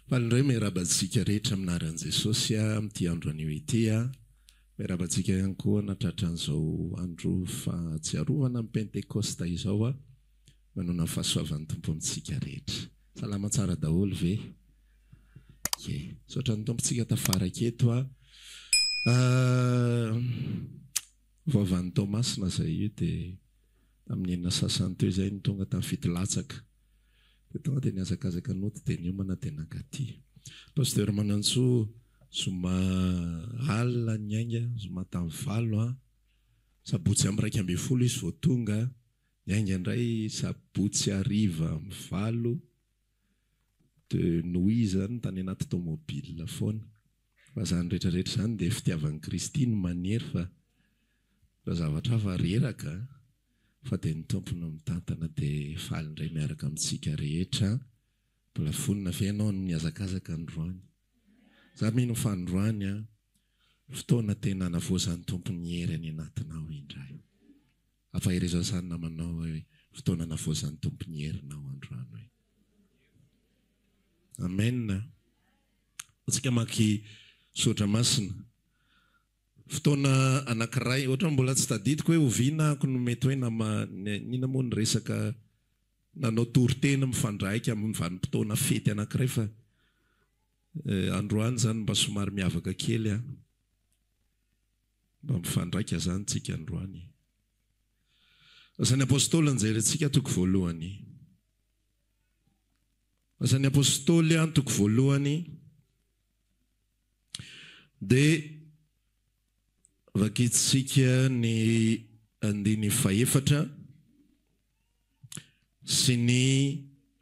Faly indray miarahaba antsika rehetra amin'ny anaran'i Jesosy amin'ity andro anio ity. Miarahaba antsika ihany koa nahatratra an'izao andro fahatsiarovana ny Pentekosta izao. Manona ny fahasoavan'ny Tompo amintsika rehetra. Salama tsara daholo ve? Ie. Misaotra ny Tompo tsika tafaraka eto. Vao avy any Toamasina izay io dia tamin'ny enina sasany teo izay no tonga tamin'ny fito latsaka. Dia tonga dia nihazakazaka nody dia niomana dia nankaty. Pasteur Manantsoa, zoma alina niainga, zoma tamin'ny valo an, sabotsy amin'ny 11 izy vao tonga, niainga indray sabotsy hariva amin'ny valo, de nuit izany tany anaty tomobile foana. Fa izany rehetra rehetra izany dia fitiavan'i Kristy no manery fa raha zavatra hafa reraka an! Fa dia ny Tompo no mitantana dia faly indray miaraka amintsika rehetra. Mbola vonona ve ianao ny mihazakazaka androany? Za mino fa androany an, fotoana tena hanavaozan'ny Tompo ny hery any anatinao indray. Ampaherezo an'izany namanao hoe fotoana hanavaozan'ny Tompo ny herinao androany hoe. Amen. Antsika mamaky soratra masina. Fotoana anankiray, ohatran'ny mbola tsy tadidiko hoe oviana ako no mety hoe nama, inona moa ny resaka nanao toriteny mifandraika amin'ny vanim-potoana fety anankiray fa androany izany mba somary miavaka kely an. Mba mifandraika izany tsika androany. Asan'ny Apostoly nijerentsika toko voalohany. Asan'ny Apostoly toko voalohany dia vakintsika ny andininy fahefatra sy ny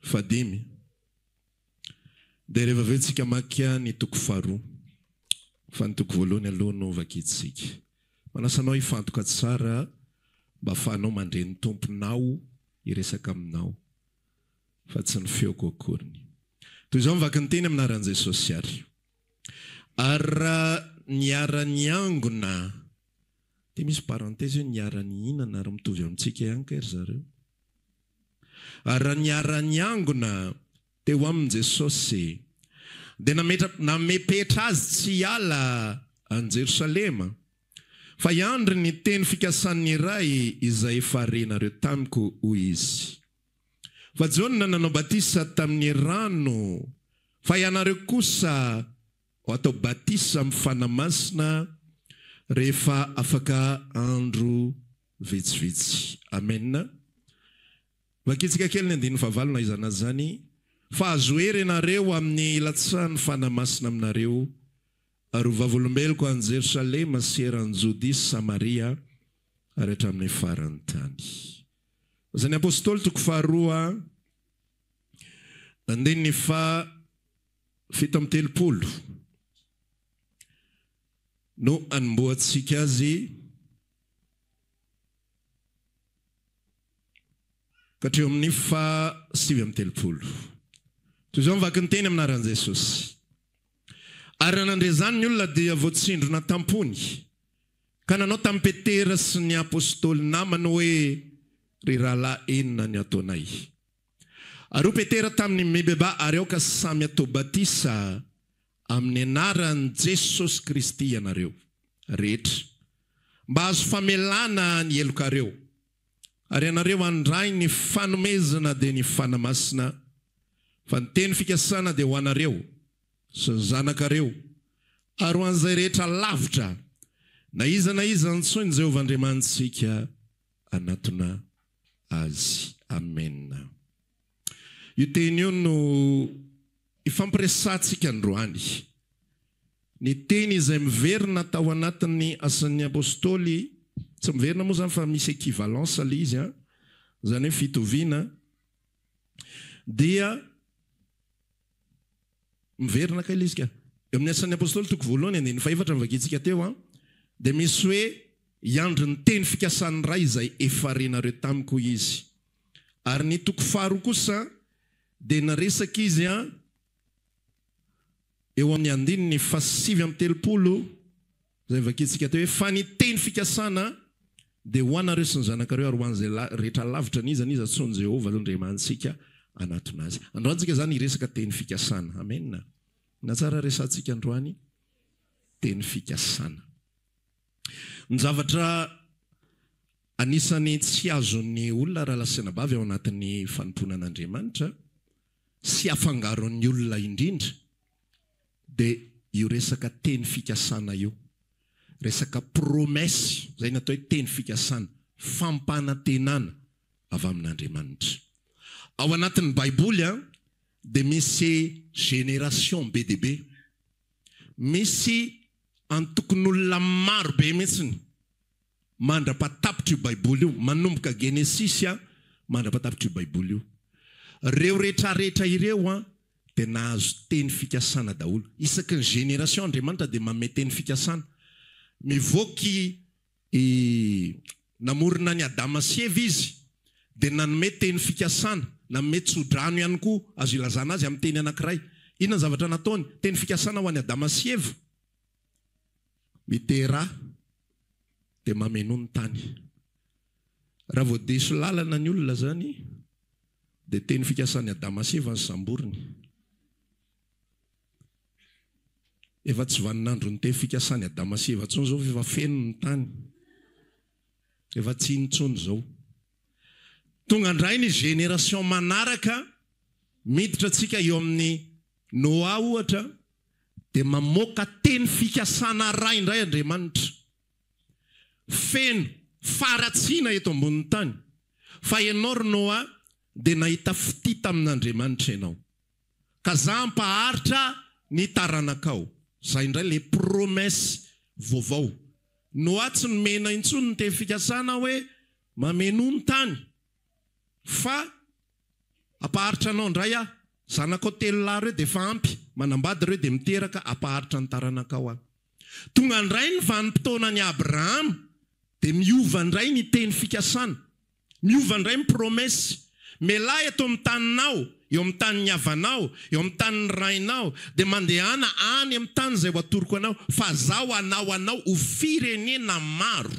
fahadimy. Dia rehefa avy eo tsika maka ny toko faharoa. Fa ny toko voalohany aloha no vakintsika. Manasa anao hifantoka tsara mba afahanao mandre ny Tomponao hiresaka aminao fa tsy ny feoko akoriny. Toy izao ny vaky ny teny amin'ny anaran'i Jesosy ary. Ary raha niara-niangona, ity misy parenthèse hoe niara-nihinana ary mitovy amintsika ihany kay ry zareo. Ary raha niara-niangona teo aminy Jesosy, dia nametra, namepetra azy tsy hiala an'i Jerosalema, fa hiandry ny teny fikasan'ny Ray izay efa renareo tamiko, hoy Izy. Fa Jaona nanao batisa tamin'ny rano, fa ianareo kosa ho atao batisa amin'ny Fanahy Masina rehefa afaka andro vitsivitsy. Amena. Vakintsika kely ny andininy fahavalo na izany na izany, Fa azo hery ianareo amin'ny hilatsahan'ny Fanahy Masina aminareo, ary ho vavolombeloko any Jerosalema sy eran'i Jodia sy Samaria ary hatramin'ny faran'ny tany. Asan'ny Apostoly toko faharoa andininy faha 37 no anombohantsika azy ka hatreo amin'ny faha 39. Toy izao ny vaky ny teny amin'ny anaran'i Jesosy. Ary raha nandre izany ny olona dia voatsindrona tam-pony, ka nanao tamin'i Petera sy ny apostoly namany hoe, Ry rahalahy, inona ny ataonay? Ary hoy Petera taminy, Mibebaha ary aoka samy hatao batisa amin'ny anaran'i Jesosy Kristy ianareo rehetra, mba hahazo famelana ny helokareo, ary ianareo handray ny fanomezana dia ny Fanahy Masina, fa ny teny fikasana dia ho anareo sy ny zanakareo ary ho an'izay rehetra lavitra, na iza na iza antsoin'i Jehovah Andriamanitsika hanatona azy. Amena. Io teny io no ifampiresahantsika androany. Ny teny izay miverina tao anatin'ny Asan'ny Apostoly, tsy miverina moa izany fa misy equivalence ilay izy an, izany hoe fitoviana, dia miverina kay ilay izy ka. Eo amin'ny Asan'ny Apostoly toko voalohany andininy fahefatra novakintsika teo an, dia misy hoe hiandry ny teny fikasan'ny Ray izay efa renareo tamiko hoy izy. Ary ny toko faharoa kosa dia niresaka izy an, eo amin'ny andininy faha-39 izay vakintsika teo hoe, Fa ny teny fikasana dia ho anareo sy ny zanakareo ary ho an'izay rehetra lavitra n'iza n'iza antsoin'i Jehovah Andriamanitsika. hanatona Azy. Androany tsika izany hiresaka teny fikasana. Amen. Inona tsara resahantsika androany? Teny fikasana. Ny zavatra anisan'ny tsy azon'ny olona rahalahy sy anabavy ao anatin'ny fanompoana an'Andriamanitra sy afangaron'ny olona indrindra dia io resaka teny fikasana io. Resaka promesse, izay no atao hoe teny fikasana, fampanantenana avy amin'Andriamanitra. Ao anatin'ny Baiboly dia misy génération be dia be. Misy antokon'olona maro be mihitsy mandra-patapitra io Baiboly io, manomboka Genesisy mandra-patapitra io Baiboly io. Ireo rehetrarehetra ireo dia nahazo teny fikasana daholo. Isaky ny génération Andriamanitra dia manome teny fikasana. Mivoaka i namorona an'i Adama sy Eva Izy dia nanome teny fikasana, nanome tsodrano ihany koa, azo ilazana azy amin'ny teny anankiray. Inona ny zavatra nataony? Teny fikasana ho an'i Adama sy Eva. Miteraha dia mamenoa ny tany. Raha vao diso lalana ny olona izany dia teny fikasan'i Adama sy Eva ny samboriny. Efa tsy vaninandron'ny teny fikasan'i Adama sy Eva intsony izao fa efa feno ny tany. Efa tsy iny intsony izao. Tonga indray ny génération manaraka, miditra tsika eo amin'ny Noa ohatra, dia mamoaka teny fikasana ray indray Andriamanitra. Feno faharatsiana eto ambonin'ny tany. Fa ianao ry Noa dia nahita fitia tamin'Andriamanitra ianao. Ka za hampaharitra ny taranakao. Zay indray le promesse vaovao. Noa tsy nomena intsony ny teny fikasana hoe mamenoa ny tany fa hampaharitra anao indray aho. Zanakao telolahy ireo dia efa ampy, manambady ireo dia miteraka, hampaharitra ny taranakao aho. Tonga indray ny vanim-potoanan'i Abrahama dia miova indray ny teny fikasana. Miova indray ny promesse. Mialà eto amin'ny taninao, eo amin'ny tanin'ny havanao, eo amin'ny tanin'ny rainao, dia mandehana any amin'ny tany izay ho atoroko anao, fa Zaho hanao anao ho firenena maro.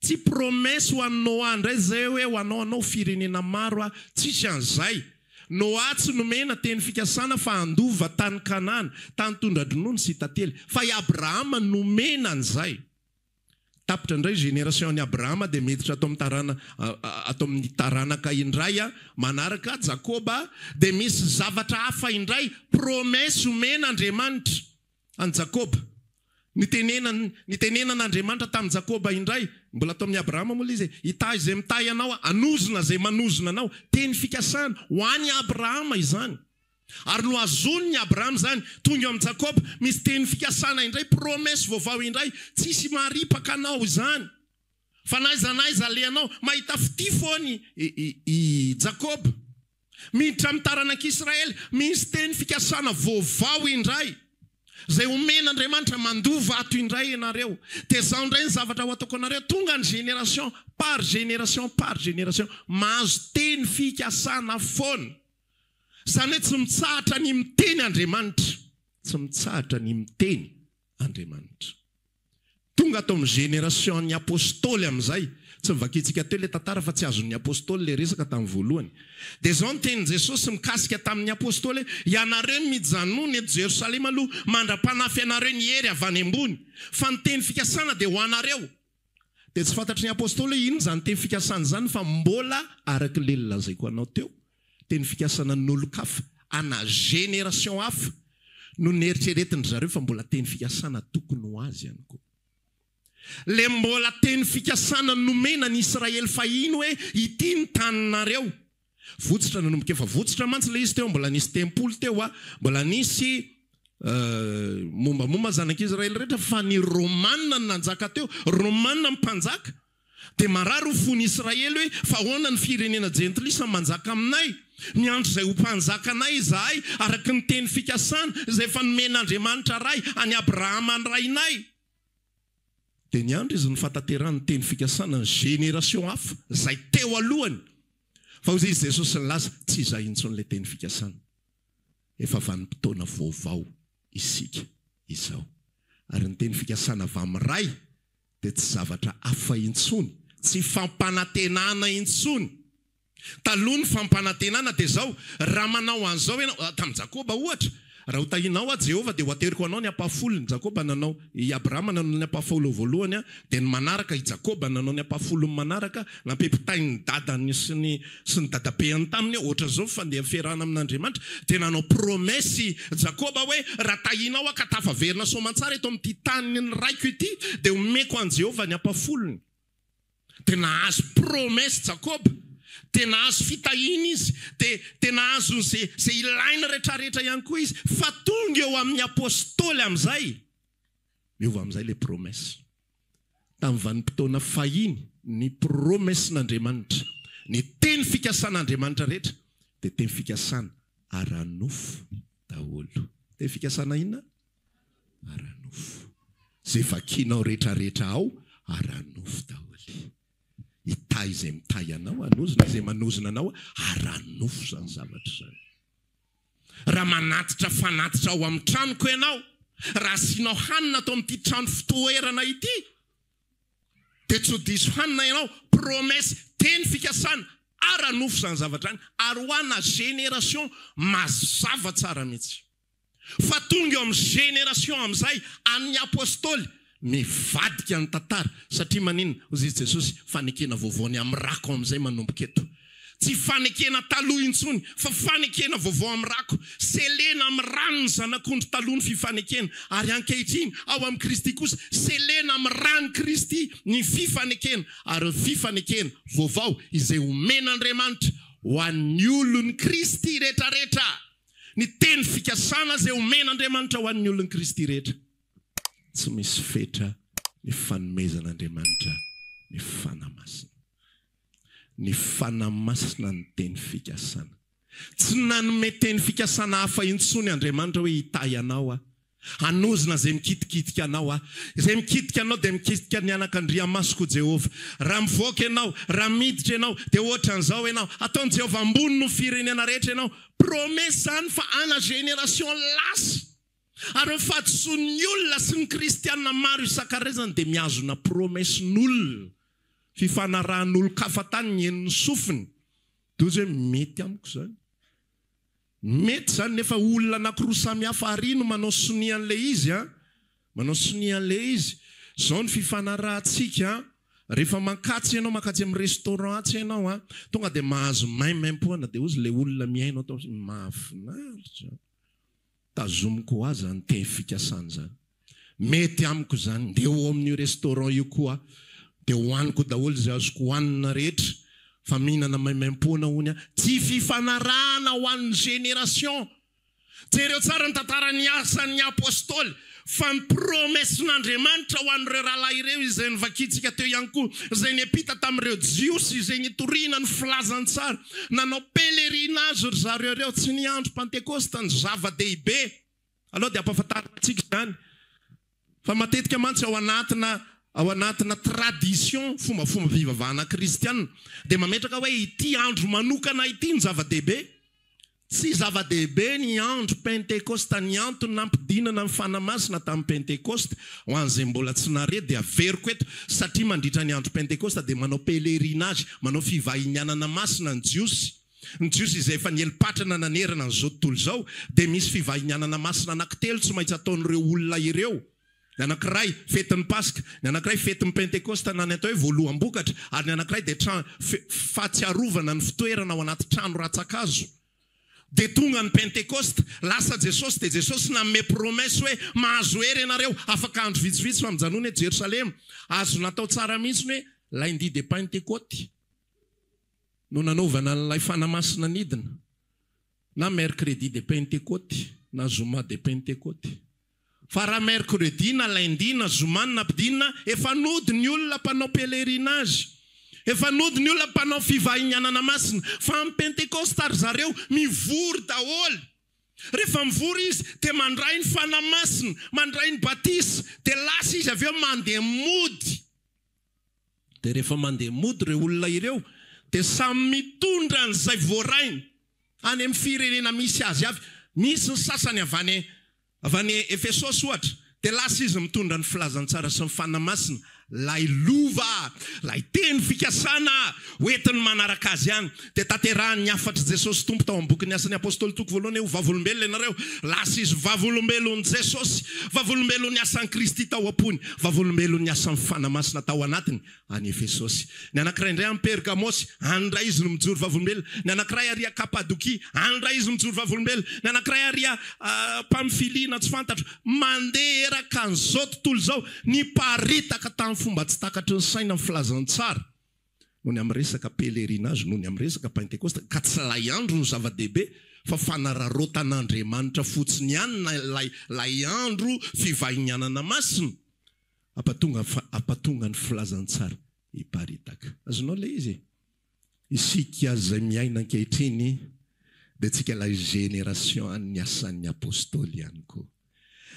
Tsy promesse ho an'i Noa indray izay hoe ho anao anao ho firenena maro aho. Tsisy an'izay. Noa tsy nomena teny fikasana fa handova tany Kanana, tany tondra-dronono sy tantely. Fa i Abrahama nomena an'izay. Tapitra indray génération an'i Abrahama dia miditra ato amin'ny tarana ato amin'ny taranaka indray manaraka Jakoba dia misy zavatra hafa indray promesse omena Andriamanitra an'i Jakoba. Nitenenany nitenenan'Andriamanitra tamin'i Jakoba indray, mbola ato amin'i Abrahama moa ilay izy e, hitahy izay mitahy anao aho, hanozona izay manozona anao. Teny fikasana ho an'i Abrahama izany. Ary nohazonin'i Abrahama izany. Tonga eo amin'i Jakoba, misy teny fikasana indray, promesse vaovao indray, tsisy maharipaka anao izany. Fa na aiza na aiza alehanao, mahita fitia foana i Jakoba. Miditra amin'ny taranak'Israely, misy teny fikasana vaovao indray, izay omen'Andriamanitra, mandova ato indray ianareo. Dia izao indray ny zavatra ho ataoko anareo, tonga ny génération par génération par génération, mahazo teny fikasana foana. Izany hoe tsy mitsahatra ny miteny Andriamanitra. Tsy mitsahatra ny miteny Andriamanitra. Tonga ato amin'ny génération-n'ny Apostoly amin'izay. Tsy novakintsika teo ilay tantara fa tsy azon'ny Apostoly ilay resaka tamin'ny voalohany. Dia izao ny tenin'i Jesosy mikasika tamin'ny Apostoly hoe, Ianareo mijanona eto Jerosalema aloha mandra-panafy anareo ny hery avy any ambony. Fa ny teny fikasana dia ho anareo. Dia tsy fantatry ny Apostoly hoe inona izany teny fikasana izany fa mbola araka ilay nolazaiko anao teo, teny fikasana n'olon-kafa, ana génération hafa no neritreretin-dry zareo fa mbola teny fikasana tokony ho azy ihany koa. Ilay mbola teny fikasana nomena ny Israely fahiny hoe ity ny taninareo. Votsitra, nanomboka efa votsitra mantsy ilay izy teo, mbola nisy tempoly teo, mbola nisy mombamomba zanak'Israely rehetra fa ny Romana no nanjaka teo, Romana ny mpanjaka. Dia marary ny fon'i Israely hoe fa ahoana ny firenena jentilisa manjaka aminay? Miandry izay ho mpanjakanay izahay araka ny teny fikasana izay efa nomen'Andriamanitra Ray an'i Abrahama rainay. Dia niandry izy ny fahatanterahan'ny teny fikasana ny génération hafa izay teo alohany. Fa hoy izy Jesosy nilaza, tsy izay intsony ilay teny fikasana. Efa vanim-potoana vaovao isika izao. Ary ny teny fikasana avy amin'ny Ray dia tsy zavatra hafa intsony, tsy fampanantenana intsony. Taloha ny fampanantenana dia izao, raha manao an'izao ianao, tamin'i Jakoba ohatra, raha ho tahinao aho Jehovah dia ho ateriko anao ny ampahafolony, Jakoba nanao, i Abrahama nanao ny ampahafolo voalohany, dia ny manaraka i Jakoba nanao ny ampahafolony manaraka, nampipitain'ny dadany sy ny sy ny dadabeany taminy, ohatran'izao ny fandehan'ny fiarahana amin'Andriamanitra, dia nanao promesse i Jakoba hoe, raha tahinao aho ka tafaverina soamantsara eto amin'ity tanin'ny raiko ity, dia omeko an'i Jehovah ny ampahafolony. Dia nahazo promesse Jakoba, dia nahazo fitahiana izy, dia dia nahazo izay izay ilaina retraretra ihany koa izy, fa tonga eo amin'ny apostoly amin'izay, miova amin'izay ilay promesse. Tamin'ny vanim-potoana fahiny, ny promesse-n'Andriamanitra, ny teny fikasan'Andriamanitra rehetra dia teny fikasana ara-nofo daholo. Teny fikasana inona? Ara-nofo. Izay vakinao retraretra ao, ara-nofo daholo. Hitahy izay mitahy anao, hanozona izay manozona anao, ara-nofo izany zavatra izany. Raha manatitra fanatitra ao amin'ny tranoko ianao, raha asianao hanina ato amin'ity trano fitoerana ity, dia tsy ho diso hanina ianao. Promesse, teny fikasana, ara-nofo izany zavatra izany, ary ho ana génération mazava tsara mihitsy. Fa tonga eo amin'ny génération amin'izay an'ny apostoly, mivadika ny tantara, satria maninona? Hoy izy Jesosy, fanekena vaovao ny amin'ny rako amin'izay manomboka eto. Tsy fanekena taloha intsony, fa fanekena vaovao amin'ny rako. Selena amin'ny ran'ny zanak'ondry taloha ny fifanekena, ary ankehitriny, ao amin'i Kristy kosa, selena amin'ny ran'i Kristy ny fifanekena, ary ny fifanekena vaovao izay omen'Andriamanitra ho an'ny olon'i Kristy rehetrarehetra. Ny teny fikasana izay omen'Andriamanitra ho an'ny olon'i Kristy rehetra. Tsy misy fetra ny fanomezan'Andriamanitra ny Fanahy Masina. Ny Fanahy Masina ny teny fikasana. Tsy nanome teny fikasana hafa intsony Andriamanitra hoe hitahy anao aho. Hanozona izay mikitikitika anao aho. Izay mikitika anao dia mikitika ny anakandriamasoko Jehovah. Raha mivoaka ianao, raha miditra ianao, dia hoatran'izao ianao. Hataon'i Jehovah ambony noho firenena rehetra ianao. Promesse izany fa ana génération lasa. Ary ny fahadisoan'ny olona sy ny kristiana maro isan-karazany dia mihazona promesse-n'olona. Fifanarahan'olon-kafa tany ny henon'ny sofiny. Dia hoy izy hoe mety amiko izany. Mety izany nefa olona anakiroa samy hafa ary no manao sonia an'ilay izy an! Manao sonia an'ilay izy. Izao ny fifanarahantsika an! Rehefa mankatsy ianao, mankatsy amin'ny restaurant atsy ianao an, tonga dia mahazo maimaimpoana dia hozy ilay olona mihaino atao mahafinaritra. Tazomiko ho ahy izany teny fikasana izany. Mety amiko izany, ndeha ho ao amin'io restaurant io koa aho, dia hohaniko daholo izay azoko hohanina rehetra, fa mihinana maimaimpoana hono aho. Tsy fifanarahana ho an'ny génération. Jereo tsara ny tantaran'ny asan'ny Apostoly, fa ny promesse-n'Andriamanitra ho an'ireo rahalahy ireo izay novakintsika teo ihany koa, izay niampita tamin'ireo Jiosy izay nitoriana ny filazantsara, nanao pèlerinage ry zareo ireo, tsy ny andro Pantekosta no zava-dehibe. Aleo dia ampahafantarina antsika izany fa matetika mantsy ao anatina ao anatina tradition, fombafombam-pivavahana kristiana, dia mametraka hoe ity andro manokana ity no zava-dehibe. Tsy zava-dehibe ny andro Pentekosta, ny antony nampidinana ny Fanahy Masina tamin'ny Pentekosta, ho an'izay mbola tsy nahare dia averiko eto, satria mandritra ny andro Pentekosta dia manao pèlerinage, manao fivahinianana masina ny Jiosy. Ny Jiosy izay efa nieli-patrana nanerana an'izao tontolo izao dia misy fivahinianana masina anankitelo tsy maintsy ataon'ireo olona ireo. Ny anankiray, fetin'ny Paska, ny anankiray, fetin'ny Pentekosta na ny atao hoe voaloham-bokatra, ary ny anankiray dia tra, fe, fahatsiarovana ny fitoerana ao anaty trano rantsan-kazo. Dia tonga ny Pentekosta, lasa Jesosy, dia Jesosy nanome promesse hoe mahazo hery ianareo afaka andro vitsivitsy fa mijanona eto Jerosalema. Azo natao tsara mihitsy ny hoe lundi de Pentecôte no nanaovana an'ilay Fanahy Masina nidina. Na mercredi de Pentecote na zoma de Pentecote. Fa raha mercredi na lundi na zoma no nampidinina, efa nody ny olona mpanao pèlerinage. Efa nody ny olona mpanao fivahinianana masina. Fa amin'ny Pentekosta ry zareo mivory daholo. Rehefa mivory izy dia mandray ny Fanahy Masina, mandray ny batisa, dia lasa izy avy eo mandeha mody. Dia rehefa mandeha mody ireo olona ireo dia samy mitondra an'izay voarainy any amin'ny firenena misy azy avy. Misy ny sasany avy any avy any Efesosy ohatra, dia lasa izy mitondra ny filazantsara sy ny Fanahy Masina. Ilay lova, ilay teny fikasana ho entiny manaraka azy ihany, dia tanterahiny ny hafatr'i Jesosy Tompo tao amin'ny bokin'ny Asan'ny Apostoly toko voalohany hoe ho vavolombelona ianareo. Lasa izy vavolombelon'i Jesosy, vavolombelon'ny asan'i Kristy tao am-pony, vavolombelon'ny asan'ny Fanahy Masina tao anatiny, any Efesosy. Ny anankiray indray any Pergamosy, any indray izy no mijoro vavolombelona. Ny anankiray ary a Kapadokia, any indray izy mijoro vavolombelona. Ny anankiray ary a Pamfilia na tsy fantatro. Mandeha eraka an'izao tontolo izao, niparitaka tamin'ny fomba tsy takatry ny saina ny filazantsara, noho ny amin'ny resaka pèlerinage, noho ny amin'ny resaka Pentekosta, ka tsy ilay andro no zava-dehibe, fa fanararaotan'Andriamanitra fotsiny ihany na ilay ilay andro fivahinianana masina, hampatonga hampatonga ny filazantsara hiparitaka. Azonao ilay izy e? Isika izay miaina ankehitriny dia tsika ilay génération an'ny asan'ny apostoly ihany koa.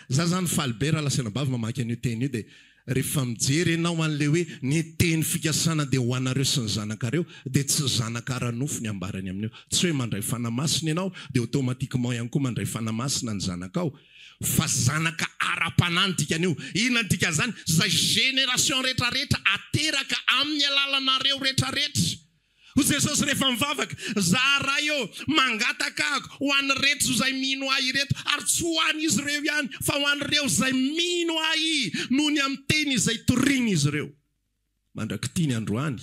Za zany faly be raha lasa anabavy mamaky an'io teny io dia rehefa mijery ianao an'ilay hoe ny teny fikasana dia ho anareo sy ny zanakareo dia tsy zanaka ara-nofo ny ambarany amin'io. Tsy hoe mandray fanahy masina ianao dia automatiquement ihany koa mandray fanahy masina ny zanakao. Fa zanaka ara-panahy ny dikan'io. Inona ny dikan'izany? Izay génération rehetra rehetra ateraka amin'ny alalanareo rehetra rehetra. Hoy Jesosy rehefa mivavaka, Za Ray ô, mangataka aho ho an'ireto izay mino Ahy ireto, ary tsy ho an'izy ireo ihany, fa ho an'ireo izay mino Ahy noho ny amin'ny teny izay torian'izy ireo. Mandrak'ity ny androany,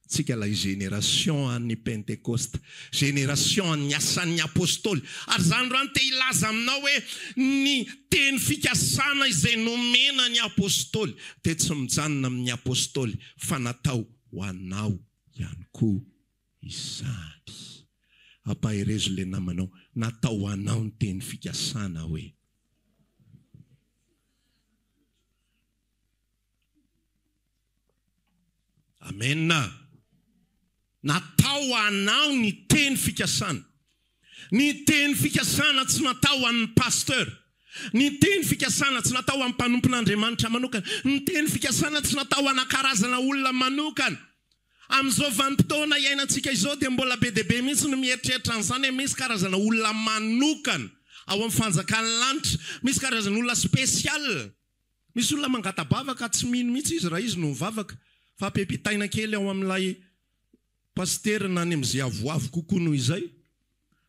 tsika ilay génération an'ny Pentekosta, génération an'ny asan'ny Apostoly. Ary za androany te hilaza aminao hoe ny teny fikasana izay nomena ny Apostoly dia tsy mijanona amin'ny Apostoly fa natao ho anao ihany koa izany. Ampaherezo ilay namanao, natao ho anao ny teny fikasana hoe. Amena. Natao ho anao ny teny fikasana. Ny teny fikasana tsy natao ho an'ny pasteur. Ny teny fikasana tsy natao ho an'ny mpanompon'Andriamanitra manokana. Ny teny fikasana tsy natao ho ana karazana olona manokana. Amin'izao vanim-potoana iainantsika izao dia mbola be dia be mihitsy no mieritreritra an'izany hoe misy karazana olona manokana ao amin'ny fanjakan'ny lanitra. Misy karazana olona spécial. Misy olona mangata-bavaka tsy mino mihitsy izy raha izy no mivavaka fa ampempitaina kely ao amin'ilay pasitera na any amin'izay avoavo kokoa noho izay.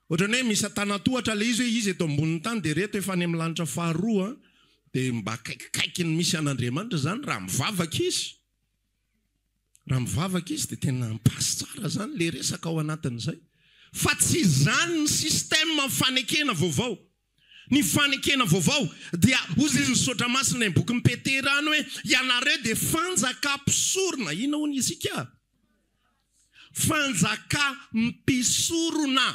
Ohatran'ny hoe misy antanan-tohatra ilay izy hoe izy eto ambonin'ny tany dia ireto efa any amin'ny lanitra faharoa dia mba akaikikaiky ny misy an'Andriamanitra izany raha mivavaka izy. Raha mivavaka izy dia tena mi-passe tsara izany ilay resaka ao anatin'izay. Fa tsy izany ny système fanekena vaovao. Ny fanekena vaovao dia hozy izy ny Soratra Masina any bokin'i Petera any hoe ianareo dia fanjaka mpisorona. Inona hono isika? Fanjaka mpisorona.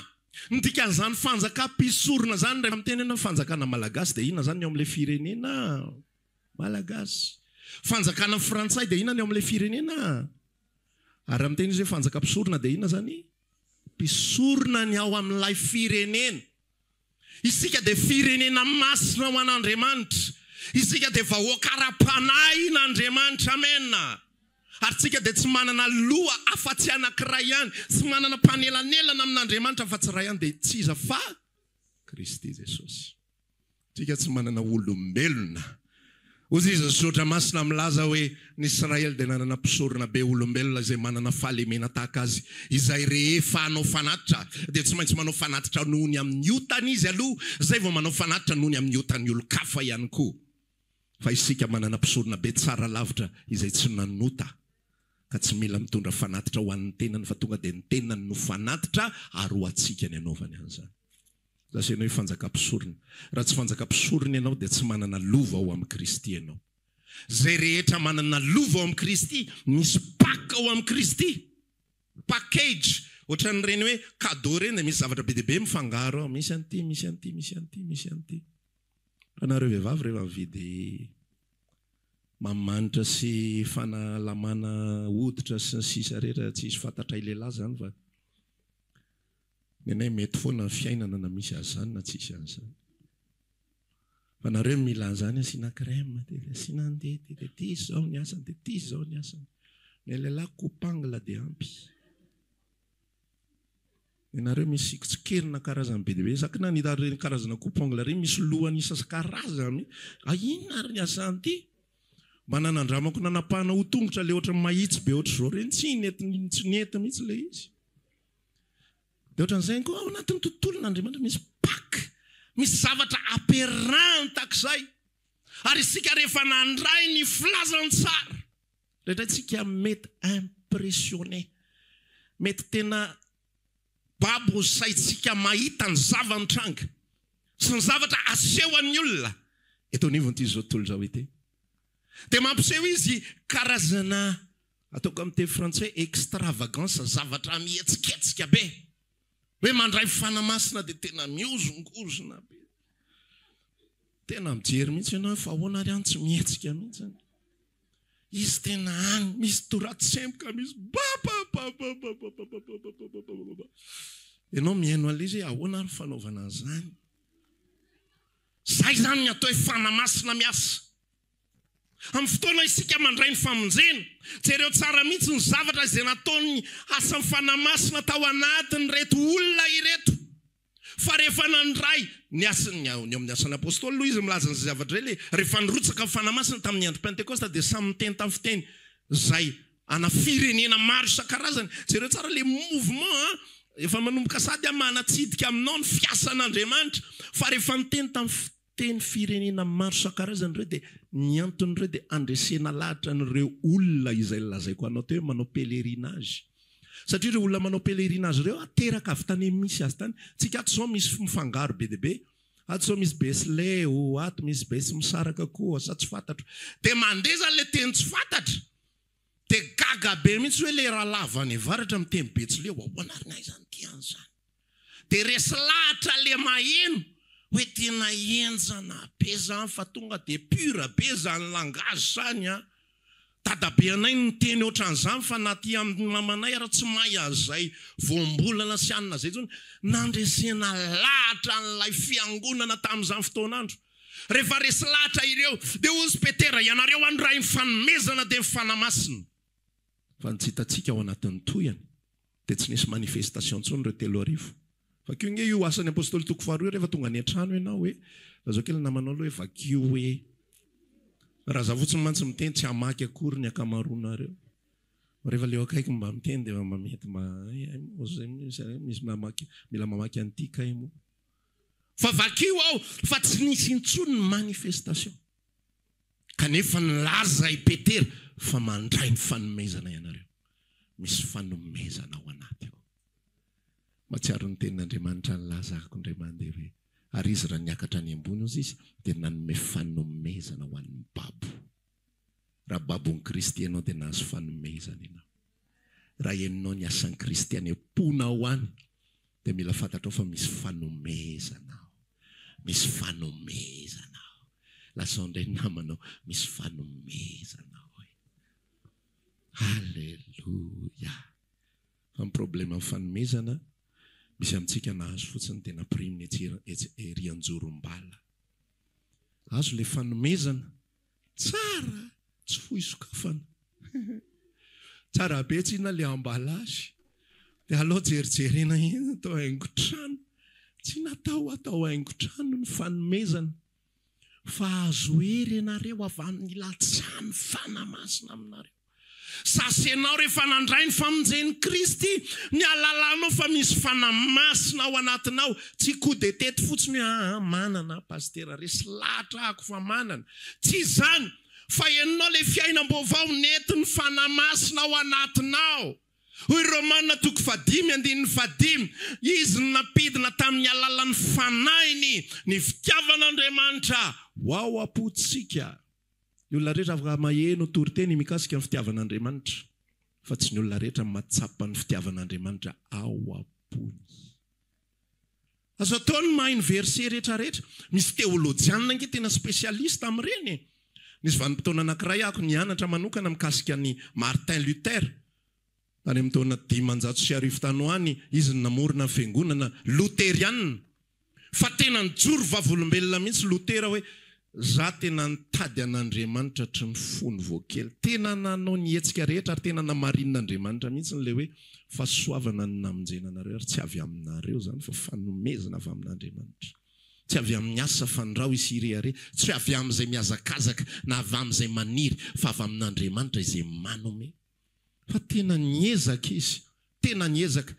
Ny dikan'izany fanjaka mpisorona izany rehefa miteny ianao fanjakana malagasy dia inona izany ny ao amin'ilay firenena malagasy? Fanjakana frantsay dia inona ny ao amin'ilay firenena? Ary raha miteny izy hoe fanjaka mpisorona dia inona izany? Mpisorona ny ao amin'ilay firenena. Isika dia firenena masina ho an'Andriamanitra. Isika dia vahoaka ara-panahin'Andriamanitra. Amena. Ary tsika dia tsy manana loha afa-tsy anankiray ihany, tsy manana mpanelanelana amin'Andriamanitra afa-tsy iray ihany, dia tsy iza fa Kristy Jesosy. Tsika tsy manana olombelona. Hoy izy ny Soratra Masina milaza hoe, Ny Israely dia nanana mpisorona be olombelona izay manana fahalemena tahaka azy, izay rehefa hanao fanatitra dia tsy maintsy manao fanatitra noho ny amin'ny otany izy aloha, izay vao manao fanatitra noho ny amin'ny otan'ny olon-kafa ihany koa. Fa isika manana mpisorona be tsara lavitra izay tsy nanota, ka tsy mila mitondra fanatitra ho an'ny tenany fa tonga dia ny tenany no fanatitra ary ho antsika ny anaovany an'izany. Lasa ianao hoe fanjaka mpisorona. Raha tsy fanjaka mpisorona ianao dia tsy manana lova ao amin'i Kristy ianao. Izay rehetra manana lova ao amin'i Kristy, misy pack ao amin'i Kristy. Package, ohatran'ireny hoe cadeau ireny dia misy zavatra be dia be mifangaro ao. Misy an'ity, misy an'ity, misy an'ity, misy an'ity. Fa nareo vehivavy rehefa mividy manimanitra sy fanalamana hoditra sy ny sisa rehetra tsisy fantatray lehilahy izany fa Ny anay mety foana ny fiainana na misy an'izany na tsisy an'izany. Fa nareo mila an'izany asiana crème dia asiana an'ity dia ity izao ny asany dia ity izao ny asany. Ny lehilahy coupe angle dia ampy. Ny anareo misy tsikerina karazany be dia be. Za kina nahita ireny karazana coupe angle ireny misy lohany isan-karazany. Ah inona ary ny asan'ity? Mba nanandramako nanapahana ho tongotra le ohatran'ny mahitsy be ohatr'izao ireny, tsy nety tsy nety mihitsy ilay izy. Dia ohatran'izay ihany koa ao anatin'ny tontolon'Andriamanitra misy Pâques, misy zavatra ampiarahany tahak'izay. Ary isika rehefa nandray ny filazantsara, indraindray tsika mety impressionné, mety tena babo ny saintsika mahita ny zava-mitranga sy ny zavatra asehon'ny olona eto anivon'ity izao tontolo izao ity. Dia mampiseho izy karazana, ataoko amin'ny teny frantsay, extravagance, zavatra mihetsiketsika be. Hoe mandray fanahy masina dia tena mihozongozona be. Tena mijery mihitsy ianao hoe fa ahoana ary any tsy mihetsika mihitsy. Izy tena any, misy toratsemboka, misy babababababababababababababa. Ianao mihaino an'ilay izy hoe ahoana ary fanaovana an'izany. Izay izany ny atao hoe fanahy masina miasa. Amin'ny fotoana isika mandray ny famonjena, jereo tsara mihitsy ny zavatra izay nataon'ny asan'ny Fanahy Masina tao anatin'ireto olona ireto. Fa rehefa nandray ny asan'ny, ao amin'ny Asan'ny Apôstôly aloha izy milaza an'izay zavatra izay, ilay rehefa nirotsaka ny Fanahy Masina tamin'ny andro Pentekosta dia samy niteny tamin'ny fiteny izay ana firenena maro isan-karazany. Jereo tsara ilay mouvement an! Efa manomboka sady aho manatsidika aminao ny fiasan'Andriamanitra. Fa rehefa niteny tamin'ny Teny firenena maro isan-karazany ireo dia ny anton'ireo dia handresena lahatra an'ireo olona izay nolazaiko anao teo hoe manao pèlerinage. Satria ireo olona manao pèlerinage ireo teraka avy tany amin'ny misy azy tany. Tsika ato izao misy mifangaro be dia be. Ato izao misy besileo, ato misy besimisaraka koa, sa tsy fantatro. Dia mandeha izany ilay teny tsy fantatra. Dia gaga be mihitsy hoe ilay rahalahy avy any avaratra miteny betsileo, ahoana ary ny aiza ny dian'izany? Dia resy lahatra le maheno hoe tena henjana be zany fa tonga dia pur be zany langage zany an! Dadabe anay no niteny ohatran'izany fa na aty amin'ny mamanay ara tsy mahay an'izay voambolana sy anona zay intsony. Nandresena lahatra an'ilay fiangonana tamin'izany fotoan'andro. Rehefa resy lahatra ireo dia hozy Petera, ianareo handray ny fanomezana dia ny Fanahy Masina. Fa ny tsy hitantsika ao anatin'ny tohiny dia tsy nisy manifestation intsony ireo 3000. Vakio ange io Asan'ny Apostoly toko faharoa io rehefa tonga any an-trano ianao hoe, lazao kely ny namanao aloha hoe vakio hoe. Raha za fotsiny mantsy miteny tsy hamaky akory ny ankamaroanareo. Fa rehefa le eo akaiky mba miteny dia efa mba mety mba hay moa zay misy mamaky mila mamaky an'ity kay moa. Fa vakio ao fa tsy nisy intsony ny manifestation. Kanefa nilaza i Petera fa mandray ny fanomezana ianareo. Misy fanomezana ao anaty ao. Mahatsiaro ny tenin'Andriamanitra nilaza ahako indray mandeha hoe, Ary izy raha niakatra any ambony, hozy izy, dia nanome fanomezana ho an'ny babo. Raha babon'i Kristy ianao dia nahazo fanomezana ianao. Raha henonao ny asan'i Kristy any am-ponao any dia mila fantatrao fa misy fanomezana ao. Misy fanomezana ao. Lazao indray ny namanao, misy fanomezana ao e. Alléluia. Fa ny problème amin'ny fanomezana, misy amintsika nahazo fotsiny dia nampiriminy etsy etsy ery anjorom-bala. Azo ilay fanomezana, Tsara tsy fohy sokafana. Tsara be tsinona le emballage. Dia aleo jerijerena eny atao haingon-trano. Tsy natao hatao haingon-trano ny fanomezana. Fa azo hery ianareo avy amin'ny ilatsahan'ny Fanahy Masina aminareo. Sasy ianao rehefa nandray ny famonjen'i Kristy, ny halalanao fa misy Fanahy Masina ao anatinao, tsy coup de tete fotsiny hoe aa manana aho Pasitera, resy lahatra ahako fa manana. Tsy izany, fa henonao ilay fiainam-baovao nentin'ny Fanahy Masina ao anatinao. Hoy Romana toko fahadimy andininy fahadimy, Izy no nampidina tamin'ny alalan'ny Fanahiny ny fitiavan'Andriamanitra ho ao am-pontsika. Ny olona rehetra afaka maheno toriteny mikasika ny fitiavan'Andriamanitra, fa tsy ny olona rehetra mahatsapa ny fitiavan'Andriamanitra ao am-pony. Azo atao ny mahay ny verset rehetra rehetra. Misy teolojianina ange tena spécialiste amin'ireny e! Nisy vanim-potoana anankiray aho nianatra manokana mikasika an'i Martin Luther. Tany amin'ny taona 1500 tany ho any izy no namorona ny fiangonana loterianina. Fa tena nijoro vavolombelona mihitsy Lotera hoe, Za tena nitady an'Andriamanitra hatry ny fony vao kely. Tena nanao ny hetsika rehetra ary tena namarinin'Andriamanitra mihitsy ilay hoe fahasoavana no namonjena anareo ary tsy avy aminareo izany fa fanomezana avy amin'Andriamanitra. Tsy avy amin'ny asa fandrao isy hirehareha, tsy avy amin'izay mihazakazaka na avy amin'izay maniry, fa avy amin'Andriamanitra izay manome. Fa tena niezaka izy, tena niezaka.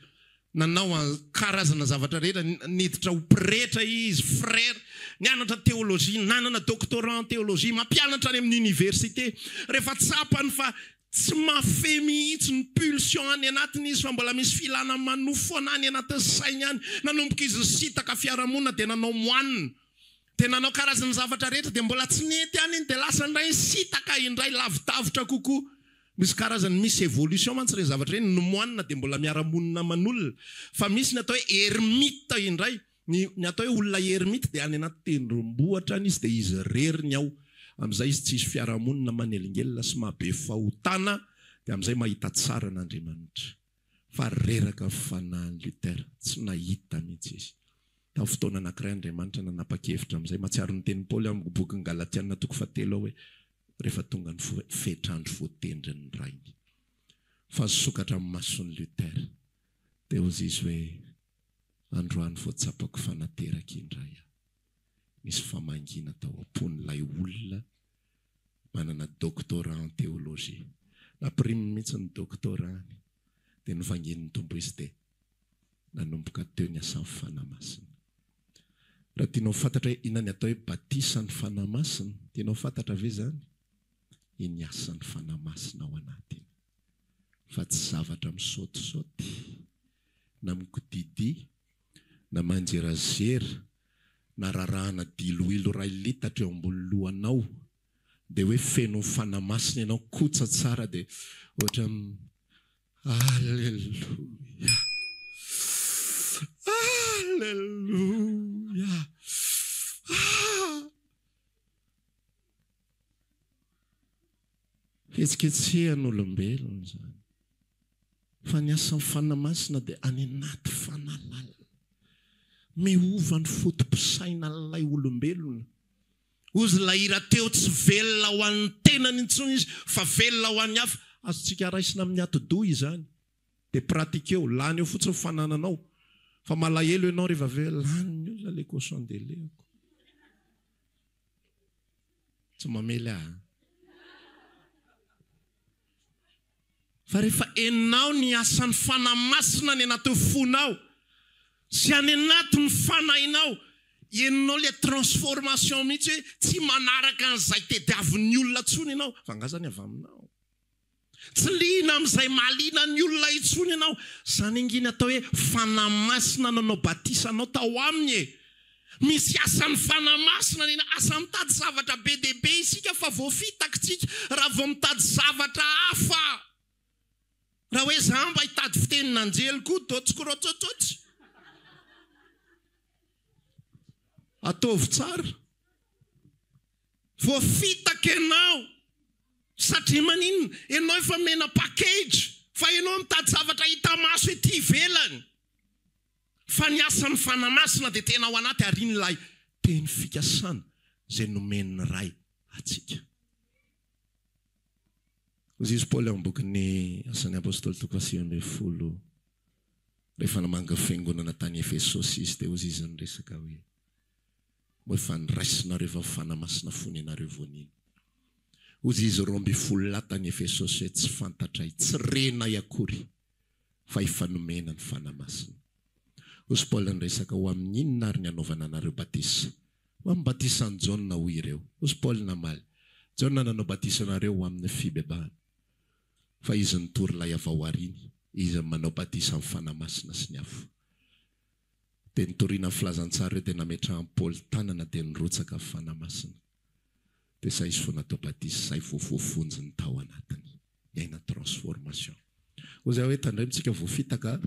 Nanao karazana zavatra rehetra, niditra ho pretra izy, frère, nianatra théologie, nanana doctorat en théologie, mampianatra any amin'ny université. Rehefa tsapany fa Tsy mahafehy mihitsy ny pulsion any anatiny izy fa mbola misy filana manofy foana any anatin'ny sainy any. Nanomboka izy nisintaka fiarahamonina dia nanao moine. Dia nanao karazana zavatra rehetra dia mbola tsy nety ihany iny dia lasa indray nisintaka indray lavidavitra kokoa. Misy karazany misy évolution mantsy ireny zavatra ireny, ny moine dia mbola miara-monina aman'olona fa misy ny atao hoe ermite indray. Ny ny atao hoe olona ermite dia any anaty tendrombohitra any izy dia izy irery ny ao. Amin'izay izy tsisy fiarahamonina manelingelina sy mahabe fahotana dia amin'izay mahita tsara an'Andriamanitra. Fa reraka ny fanahin'i Luther, tsy nahita mihitsy izy. Tamin'ny fotoana anankiray Andriamanitra nanapa-kevitra amin'izay, mahatsiaro ny tenin'i Paoly ao amin'ny bokin'ny Galatiana toko fahatelo aho hoe rehefa tonga ny fetr'andro voatendrin'ny Rainy. Fa nisokatra ny mason'i Luther dia hozy izy hoe Androany vao tsapako fa nateraka indray aho. Nisy famangiana tao am-pon'ilay olona manana doctorat en théologie. Nampiriminy mihitsy ny doctorat-ny. Dia novangian'ny Tompo izy dia nanomboka teo ny asan'ny Fanahy Masina. Raha tianao ho fantatra hoe inona ny atao hoe batisan'ny Fanahy Masina, tianao ho fantatra ve izany? Iny asan'ny Fanahy Masina ao anaty iny. Fa tsy zavatra misaotisaoty. na mikodidia, na manjerazera, na rarahana diloilo iray litatra eo ambony lohanao, dia hoe feno ny Fanahy Masina ianao, kotsa tsara dia ohatran'ny Aleloia! Aleloia! Ah! Fihetsiketsehan'olombelona izany. Fa ny asan'ny Fanahy Masina dia any anaty fanahy lalina. Miova ny foto-pisainan'ilay olombelona. Hozy ilay hira teo tsy velona ho an'ny tenany intsony izy fa velona ho an'ny hafa. Azontsika raisina amin'ny atidoha izany. Dia pratiqueo, lany eo fotsiny ny fanananao. Fa malahelo ianao rehefa avy eo hoe lanin'ny olona ilay cochon de lait-ko. Tsy mamely ahy an. Fa rehefa henonao ny asan'ny Fanahy Masina any anatin'ny fonao sy any anatin'ny fanahinao, henonao ilay transformation mihitsy hoe tsy manaraka an'izay tediavin'ny olona intsony ianao, fa angaha izany avy aminao? Tsy liana amin'izay mahaliana ny olona intsony ianao. Izany ange ny atao hoe Fanahy Masina nanao batisa anao tao aminy e! Misy asan'ny Fanahy Masina ny asa mitady zavatra be dia be isika fa voafitakitsika raha vao mitady zavatra hafa. Raha hoe za mba hitady fitenin'anjely koa dôtsikorôtsôtsôtsy. Ataovy tsara. Voafitaka ianao. Satria maninona? Ianao efa mena package fa ianao mitady zavatra hita maso ety ivelany. Fa ny asan'ny Fanahy Masina dia tena ao anaty ary iny ilay teny fikasana izay nomen'ny Ray antsika. Hoy Jesoa Paoly ao amin'ny bokin'ny Asan'ny Apostoly toko faha-19, rehefa namangy ny fiangonana tany Efesosy izy dia hoy izy niresaka hoe, Moa efa niraisinareo va ny Fanahy Masina fony ianareo vao nino? Hoy izy 12 lahy tany Efesosy hoe, Tsy fantatray, tsy renay akory fa efa nomena ny Fanahy Masina. Hoy Paoly niresaka, Ho amin'ny inona ary ny hanaovana anareo batisa? Ho amin'ny batisan'i Jaona, hoy ireo. Hoy Paoly namaly, Jaona nanao batisa anareo ho amin'ny fibebahana, fa izy nitory ilay avy ao aoriany, izy no manao batisa amin'ny Fanahy Masina sy ny afo. Dia nitoriana ny filazantsara ireo, dia nametrahan'i Paoly tanana, dia nirotsaka ny Fanahy Masina. Dia izay izy vao natao batisa, izay vao voavonjy ny tao anatiny. Niaina transformation. Hoy izaho hoe tandremo tsika voafitaka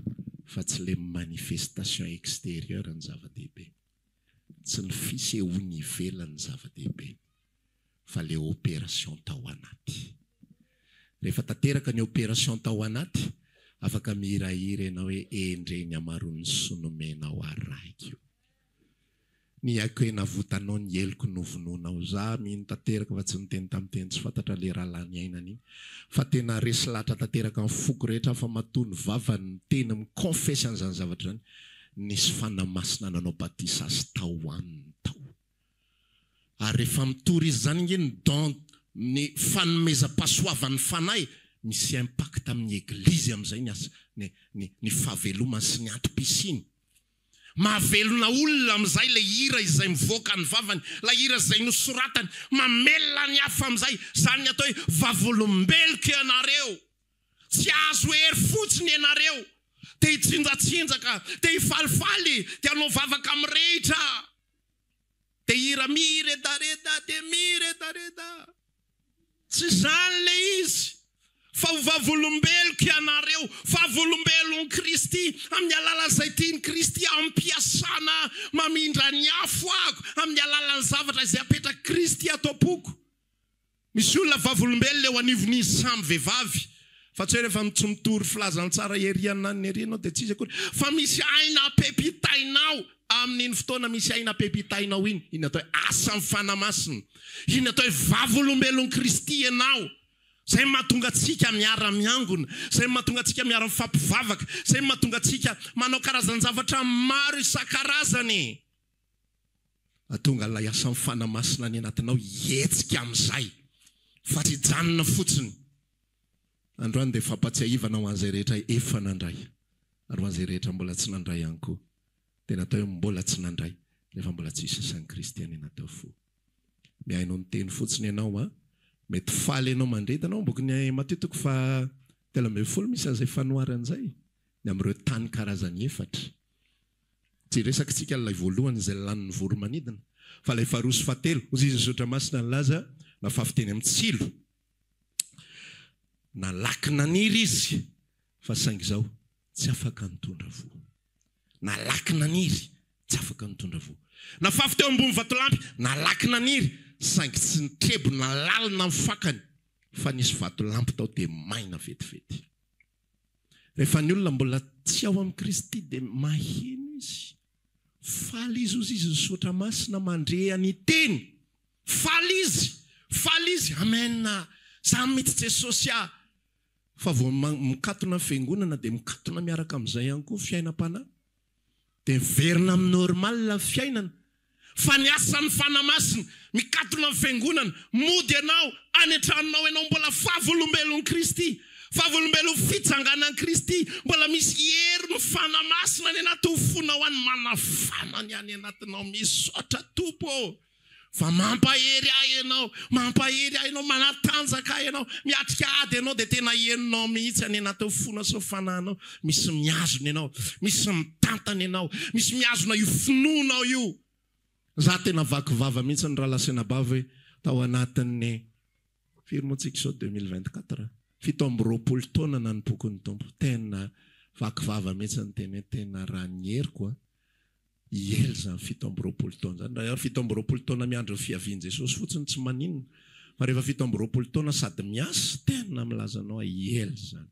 fa tsy le manifestation extérieure no zava-dehibe. Tsy ny fisehoany ivelany no zava-dehibe fa le opération tao anaty. Rehefa tanteraka ny opération tao anaty, afaka mihirahira ianao hoe endrey ny hamaroan'ny soa nomenao ahy raiko. Ny aiko hoe navotanao ny heloko novonoinao. Za mino tanteraka fa tsy niteny tamin'ny teny tsy fantatra le rahalahy niainana iny fa tena resy lahatra tanteraka amin'ny foko rehetra aho fa matoa ny vavany miteny mi-confesse an'izany zavatra izany. Nisy Fanahy Masina nanao batisa azy tao aminy tao. Ary rehefa mitory izy izany ange ny don, ny fanomezam-pahasoavan'ny Fanahy, misy impact amin'ny Eglizy amin'izay ny asa, ny, ny, ny fahavelomany sy ny antom-pisiany. Mahavelona olona amin'izay ilay hira izay mivoaka ny vavany, ilay hira izay nosoratany, mamelona ny hafa amin'izay. Izany ny atao hoe vavolombeloko ianareo. Tsy azo hery fotsiny ianareo, te hitsinjatsinjaka, te hifalifaly, te hanao vavaka mirehitra, te hihira miredareda dia miredareda. Tsy izany ilay izy, fa ho vavolombeloko ianareo, vavolombelon'i Kristy, amin'ny alalan'izay tian'i Kristy hampiasana mamindra ny afo aho, amin'ny alalan'ny zavatra izay apetrak'i Kristy ato am-poko. Misy olona vavolombelona eo anivon'izy samy vehivavy, fa tsy hoe rehefa tsy mitory filazantsara ery ananona ery ianao dia tsy izy akory, fa misy aina apepitainao amin'iny fotoana misy aina apepitainao iny, iny atao hoe asan'ny Fanahy Masina, iny atao hoe vavolombelon'i Kristy ianao, izay no mahatonga antsika miara-miangona, izay no mahatonga antsika miara-mifampivavaka, izay no mahatonga antsika manao karazan-javatra maro isan-karazany. Hahatonga ilay asan'ny Fanahy Masina any anatinao hihetsika amin'izay, fa tsy hijanona fotsiny. Androany dia fampatsiahivana ho an'izay rehetra efa nandray, ary ho an'izay rehetra mbola tsy nandray ihany koa. Tena atao hoe mbola tsy nandray, rehefa mbola tsy hisy asan'i Kristy any anaty fo. Mihaino ny teny fotsiny ianao an! Mety faly ianao mandre, hitanao ao am-bokin'i Matio toko faha 13 misy an'izay fanoharana izay, ny amin'ireo tany karazany efatra. Tsy resakitsika ilay voalohany izay lanin'ny voro-manidina, fa ilay faharoa sy fahatelo, hoy izy ny Soratra Masina nilaza, nafafy teny amin'ny tsilo. Nalaky naniry izy, fa saingy izao, tsy afaka nitondra voa. Nalaky naniry, tsy afaka nitondra voa. Nafafy teo ambony vatolampy, nalaky naniry, saingy tsy nitrebona lalina ny fakany, fa nisy vatolampy tao dia maina vetivety. Rehefa ny olona mbola tsy ao amin'i Kristy dia maheno izy. Faly izy hozy izy ny Soratra Masina mandre ny teny. Faly izy, faly izy, Amen, zany mihitsy Jesosy ah. Fa vao mikatona ny fiangonana dia mikatona miaraka amin'izay ihany koa ny fiainam-panahy. Dia miverina amin'ny normal ny fiainana. Fa ny asan'ny Fanahy Masina, mikatona ny fiangonana, mody ianao, any an-tranonao ianao mbola vavolombelon'i Kristy, vavolombelon'ny fitsanganan'i Kristy, mbola misy herin'ny Fanahy Masina any anatin'ny fonao any, manafana ny any anatinao, misaotra Tompo ô! Fa mampahery ahy ianao, mampahery ahy ianao, manatanjaka ahy ianao, miatrika ady ianao dia tena henonao mihitsy any anatin'ny fonao sy ny fanahinao, misy mihazona ianao, misy mitantana ianao, misy mihazona io finoanao io. Za tena vaky vava mihitsy ny rahalahy sy anabavy hoe tao anatin'ny firy moa tsika izao 2024, 27 taona nanompoako ny Tompo, tena vaky vava mihitsy ny teny hoe tena raha ny heriko an, Hiela izany 27 taona izany. Raha 27 taona miandry ny fiavian'i Jesosy fotsiny tsy maninona. Fa rehefa 27 taona sady miasa, tena milaza anao aho hiela izany.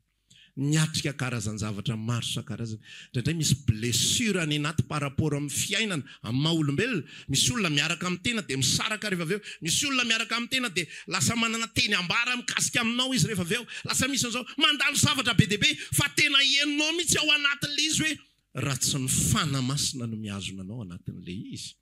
Niatrika karazan-javatra maro isan-karazany. Indraindray misy blessure any anaty par rapport amin'ny fiainana, amin'ny maha olombelona. Misy olona miaraka amin'ny tena dia misaraka rehefa avy eo. Misy olona miaraka amin'ny tena dia lasa manana teny ambara mikasika aminao izy rehefa avy eo. Lasa misy an'izao. Mandalo zavatra be dia be fa tena henonao mihitsy ao anatin'ilay izy hoe Raha tsy ny Fanahy Masina no mihazona anao anatin'ilay izy,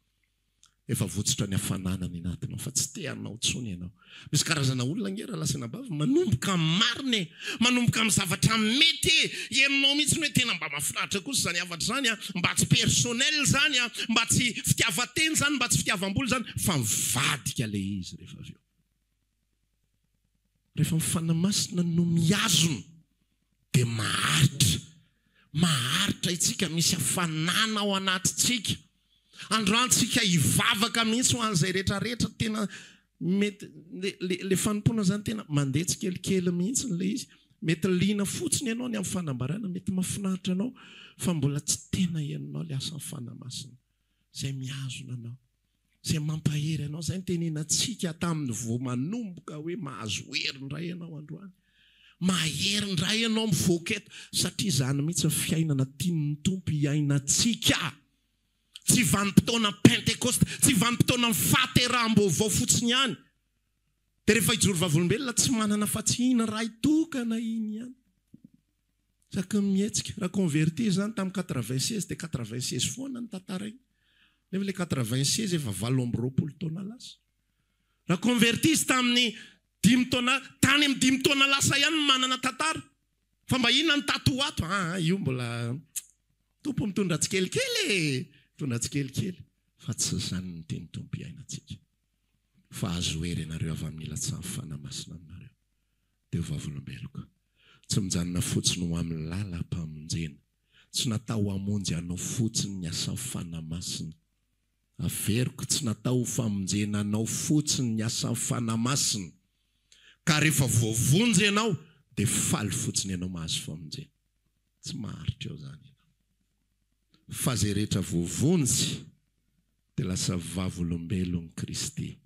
efa votsotra ny hafanana any anatinao fa tsy te hanao intsony ianao. Misy karazana olona ange rahalahy sy anabavy manomboka amin'ny marina e, manomboka amin'ny zavatra mety e, henonao mihitsy hoe tena mba mahafinaritra kosa izany hafatra izany an, mba tsy personnel izany an, mba tsy fitiavan-tena izany, mba tsy fitiavam-bola izany, fa mivadika ilay izy rehefa avy eo. Rehefa ny Fanahy Masina no mihazona dia maharitra. Maharitra isika, misy hafanana ao anatintsika. Androany tsika hivavaka mihitsy ho an'izay rehetra rehetra tena mety le le le fanompoana zany tena mandeha tsikelikely mihitsy ilay izy. Mety liana fotsiny ianao ny amin'ny fanambarana, mety mahafinaritra anao fa mbola tsy tena henonao ilay asan'ny Fanahy Masina izay mihazona anao. Izay mampahery anao. Izay nitenenantsika tamin'ny vao manomboka hoe mahazo hery indray ianao androany. Mahery indray ianao mivoaka eto. Satria izany mihitsy ny fiainana tian'ny Tompo hiainantsika. Tsy vanim-potoana Pentekosta, tsy vanim-potoanan'ny fahateraham-baovao fotsiny ihany. Dia rehefa hijoro vavolombelona tsy manana afa-tsy iny Ray tokana iny ihany. Isaky ny mihetsika. Raha converti izany tamin'ny 96 dia 86 foana ny tantara iny. Nefa ilay 86 efa 28 taona lasa. Raha converti izy tamin'ny dimy taona, tany amin'ny dimy taona lasa ihany no manana tantara. Fa mba inona ny tato ho ato? Aa io mbola Tompo mitondra tsikelikely e! Mitondra tsikelikely. Fa tsy izany no tian'ny Tompo hiainantsika. Fa azo hery ianareo avy amin'ny ilatsahan'ny Fanahy Masina aminareo. Dia ho vavolombeloko. Tsy mijanona fotsiny ho amin'ny lalam-pamonjena. Tsy natao hamonjy anao fotsiny ny asan'ny Fanahy Masina. Averiko, tsy natao ho famonjena anao fotsiny ny asan'ny Fanahy Masina. Ka rehefa voavonjy ianao, dia faly fotsiny ianao mahazo famonjena. Tsy maharitra eo izany ianao. Fa izay rehetra voavonjy dia lasa vavolombelon'i Kristy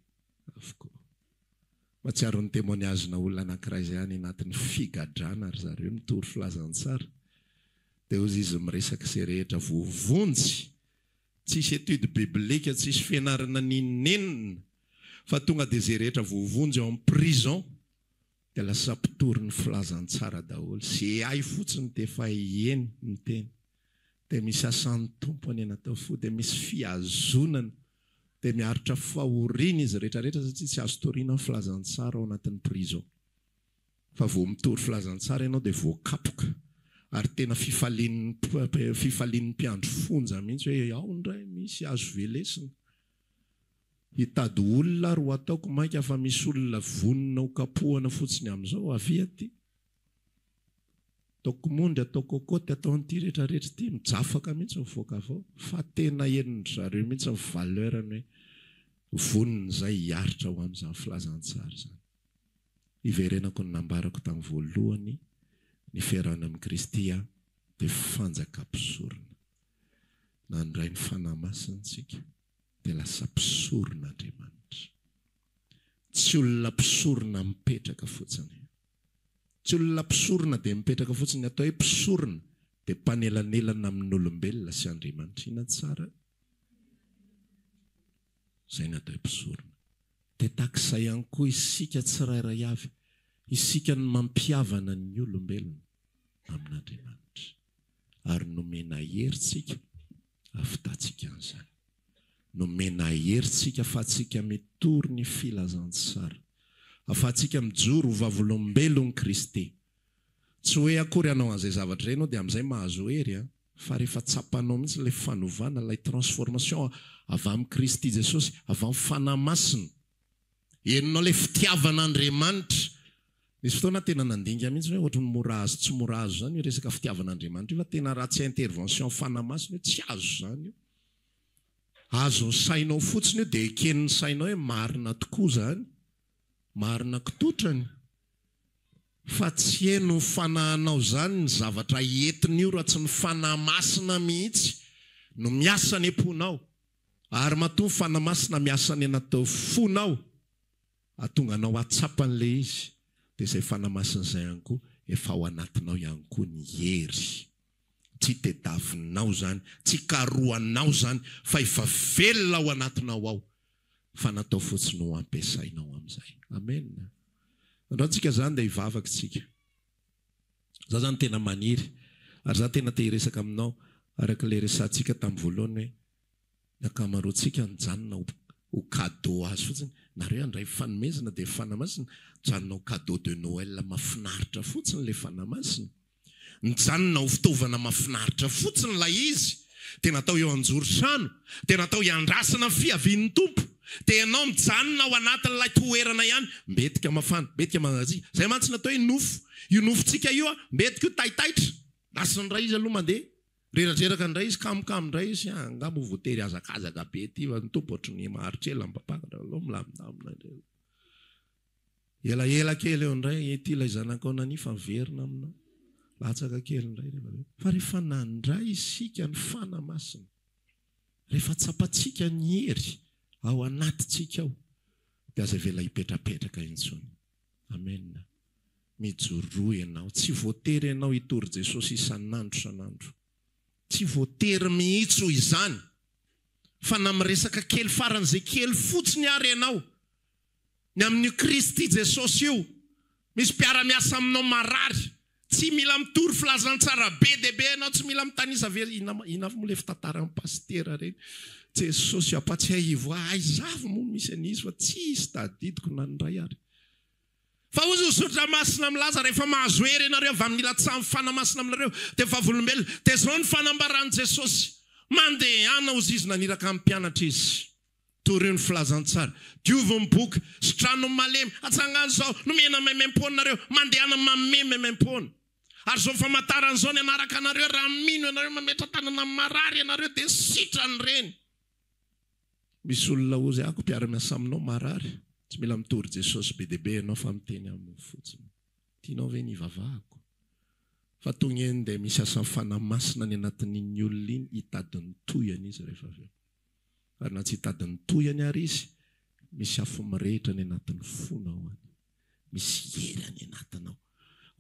avokoa. Mahatsiaro ny témoignage-na olona anankiray izay any anatin'ny figadrana ry zareo mitory filazantsara. Dia hozy izy miresaka izay rehetra voavonjy, tsisy étude biblique, tsisy fianarana n'inon'inona, fa tonga dia izay rehetra voavonjy ao amin'ny prison dia lasa mpitory ny filazantsara daholo. Ze hay fotsiny dia efa eny miteny. Dia misy asan'ny Tompo any anatin'ny fo, dia misy fihazonana, dia miaritra fahoriana izy rehetra rehetra satria tsy azo toriana ny filazantsara ao anatin'ny prison. Fa vao mitory filazantsara ianao dia voakapoka. Ary tena fifalian'ny fifalian'ny mpiandry fonja mihitsy hoe ao indray misy azo velesina. Hitady olona ary ho ataoko mainka fa misy olona vonona ho kapohana fotsiny amin'izao, avia aty. Atao komondry, atao cocotte, atao an'ity rehetra rehetra ity, mijafaka mihitsy mivoaka avy ao. Fa tena henon-dry zareo mihitsy ny valeur-ny hoe vonona izay hiaritra ho amin'izany filazantsara izany. Hiverenako ny nambarako tamin'ny voalohany, ny fiarahana amin'i Kristy dia fanjakam-pisorona. Nandray ny Fanahy Masina isika. dia lasa mpisorona Andriamanitra. Tsy olona mpisorona mipetraka fotsiny. Tsy olona mpisorona dia mipetraka fotsiny. Ny atao hoe mpisorona dia mpanelanelana amin'olombelona sy Andriamanitra. Inona tsara? Izay ny atao hoe mpisorona. Dia tahaka izay ihany koa isika tsirairay avy. Isika no mampihavana ny olombelona amin'Andriamanitra. Ary nomena hery tsika Avitantsika an'izany. Nomena hery tsika afahantsika mitory ny filazantsara. Afahantsika mijoro ho vavolombelon'i Kristy. Tsy hoe akory hanao an'izay zavatra izay ianao dia amin'izay mahazo hery an! Fa rehefa tsapanao mihitsy ilay fanovana, ilay transformation avy amin'i Kristy Jesosy, avy amin'ny Fanahy Masina. Henonao ilay fitiavan'Andriamanitra. Nisy fotoana aho tena nandinga mihitsy hoe ohatry ny mora azo tsy mora azo izany io resaka fitiavan'Andriamanitra io fa tena raha tsy intervention Fanahy Masina io tsy azo izany io. Azon'ny sainao fotsiny io dia eken'ny sainao hoe marina tokoa izany. Marina kitotrany. Fa tsy henon'ny fanahinao izany ny zavatra entiny io raha tsy ny Fanahy Masina mihitsy no miasa any am-ponao. Ary matoa ny Fanahy Masina miasa any anaty fonao, hahatonga anao hahatsapa an'ilay izy, dia izay Fanahy Masina izay ihany koa efa ao anatinao ihany koa ny hery. Tsy tediavinao izany, tsy karohanao izany, fa efa velona ao anatinao ao, fa natao fotsiny ho ampiasainao amin'izay. Amena. Androany tsika izany dia hivavaka isika. Za zany tena maniry, ary za tena te hiresaka aminao araka ilay resahantsika tamin'ny voalohany hoe ny ankamaroantsika nijanona ho ho cadeau azy fotsiny, nareo handray fanomezana dia Fanahy Masina, mijanona ho cadeau de Noël mafinaritra fotsiny ilay Fanahy Masina, nijanona ho fitaovana mafinaritra fotsiny ilay izy, dia natao eo anjoron-trano, dia natao hiandrasana ny fiavian'ny Tompo, dia ianao mijanona ao anatin'ilay toerana ihany, mbetika mafana, mbetika mangatsiaka, izay mantsy ny atao hoe nofo, io nofontsika io an, mbetika io taitaitra, lasa indray izy aloha mandeha, Reradreraka indray izy, kamokamo indray izy, angaha moa voatery hazakazaka be ity fa ny Tompo ohatry ny maharitra ela mipapakatra, aleo milamindamina indray. Elaela kely eo indray, ity ilay zanakao nania fa miverina aminao. Latsaka kely indray rehefa avy eo. Fa rehefa nandray isika ny Fanahy Masina, rehefa tsapantsika ny hery ao anatintsika ao, dia aza avela hipetrapetraka intsony. Amen. Mijoroa ianao. Tsy voatery ianao hitory Jesosy isan'andro isan'andro. Tsy voatery mihitsy ho izany. Fa na miresaka kely faran'izay kely fotsiny ary ianao ny amin'io Kristy Jesosy io. Misy mpiara-miasa aminao marary. Tsy mila mitory filazantsara be dia be ianao, tsy mila mitanisa ve, inona inona avy moa ilay fitantaran'ny pasitera ireny? Jesosy ampatsiahivo ahy, aiza avy moa misy an'izy fa tsisy tadidiko na ny iray ary. Fa hozy ny Soratra Masina milaza, rehefa mahazo hery ianareo avy amin'ny ilatsahan'ny Fanahy Masina aminareo, dia vavolombelona. Dia izao ny fanambaran'i Jesosy, Mandehana, hozy Izy, naniraka ny mpianatra Izy. Torio ny filazantsara. Diovy ny boka. Sitrano ny malemy. Atsangano izao. Nomena maimaimpoana nareo. Mandehana manome maimaimpoana. Ary izao famantarana izao ny hanaraka anareo, raha mino ianareo, mametra-tanana amin'ny marary ianareo, dia sitrany ireny. Misy olona hozy ako mpiara-miasa aminao marary, tsy mila mitory Jesosy be dia be ianao fa miteny aminy fotsiny. Tianao ve ny hivavahako? Fa tonga eny dia misy asan'ny Fanahy Masina any anatin'iny olona iny hitady ny tohiny izy rehefa avy eo. Ary na tsy hitady ny tohiny ary izy, misy afo mirehitra any anatin'ny fonao any. Misy hery any anatinao.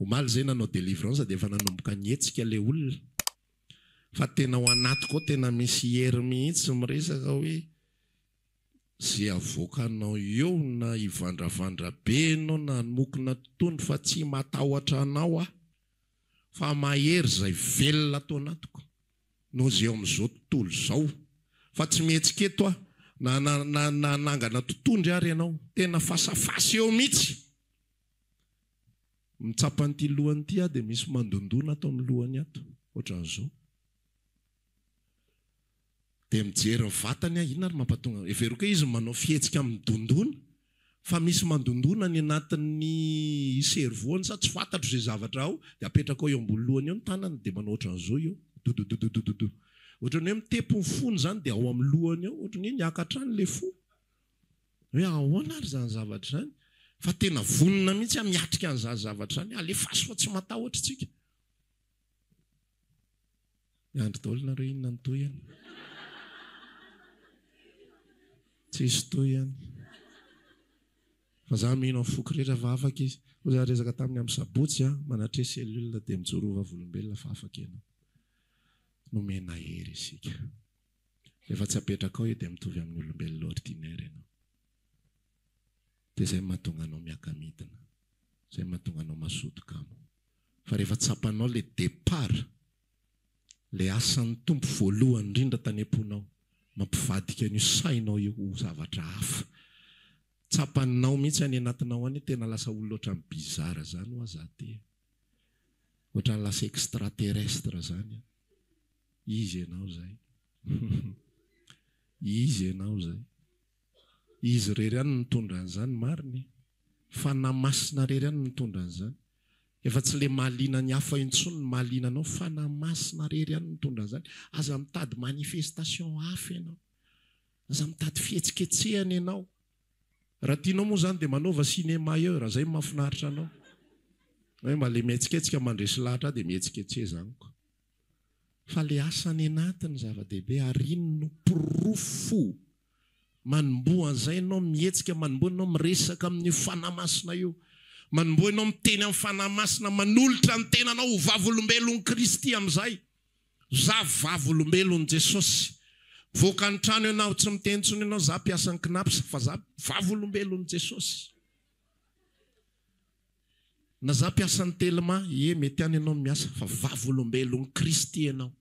Omaly izay nanao délivrance dia efa nanomboka nihetsika ilay olona. Fa tena ao anatiko ao tena misy hery mihitsy miresaka hoe ze avoakanao eo na hivandravandra be enao na hanokina tondro fa tsy matahotra anao aho fa mahery zay velona ato anatiko noho ze eo amin'izao tontolo izao fa tsy mihetsika eto aho na na na hanangana totondry ary ianao tena fasafasa eo mihitsy. Mitsapa an'ity lohany ity aho dia misy mandondona ato amin'ny lohany ato, ohatran'izao. Dia mijery ny vatany aho, inona ary mampatonga, heveriko hoe izy manao fihetsika midondona, fa misy mandondona any anatin'ny cerveau-ny sa tsy fantatro izay zavatra ao, dia apetrako eo ambony lohany eo ny tanany dia manao ohatran'izao eo, dodododododo. Ohatran'ny hoe mitepo ny fony izany dia ao amin'ny lohany ao, ohatran'ny hoe niakatra any ilay fo. Hoe ahoana ary izany zavatra izany? Fa tena vonona mihitsy aho miatrika an'izany zavatra izany. Alefaso fa tsy matahotra isika. Miandry daholo nareo inona ny tohiny? Tsisy tohiny. Fa za mino amin'ny foko rehetra fa afaka izy. Hoy za resaka taminy amin'ny sabotsy an, manatreha cellule dia mijoroa vavolombelona fa afaka ianao. Nomena hery isika. Rehefa tsy apetrakao io dia mitovy amin'ny olombelona ordinaire ianao. Dia izay no mahatonga anao miaka-midina. Izay no mahatonga anao mazoto kamo. Fa rehefa tsapanao ilay départ, ilay asan'ny Tompo voalohany indrindra tany am-ponao, mampivadika an'io sainao io ho zavatra hafa. Tsapanao mihitsy any anatinao any hoe tena lasa olona ohatran'ny bizarre izany hoa za ty. Ohatran'ny lasa extraterrestre izany aho. Izy ianao izay. Izy ianao izay. Izy irery ihany no mitondra an'izany, marina e. Fanahy Masina irery ihany no mitondra an'izany. Efa tsy ilay mahaliana ny hafa intsony ny mahaliana anao, Fanahy Masina irery ihany no mitondra an'izany. Aza mitady manifestation hafa ianao. Aza mitady fihetsiketsehana ianao. Raha tianao moa izany dia manaova cinéma eo, raha izay no mahafinaritra anao. Hoe mba ilay mihetsiketsika mandresy lahatra ahy dia mihetsiketseha amiko. Fa le asa any anaty no zava-dehibe ary iny no porofo manomboha an'izay ianao mihetsika, manomboha ianao miresaka amin'io Fanahy Masina io, manomboha ianao miteny amin'ny Fanahy Masina, manolotra ny tenanao ho vavolombelon'i Kristy amin'izay. Za vavolombelon'i Jesosy. Mivoaka ny trano ianao, tsy miteny intsony ianao za mpiasan'ny Cnaps fa za vavolombelon'i Jesosy. Na za mpiasan'ny Telma, ie mety any ianao no miasa fa vavolombelon'i Kristy ianao.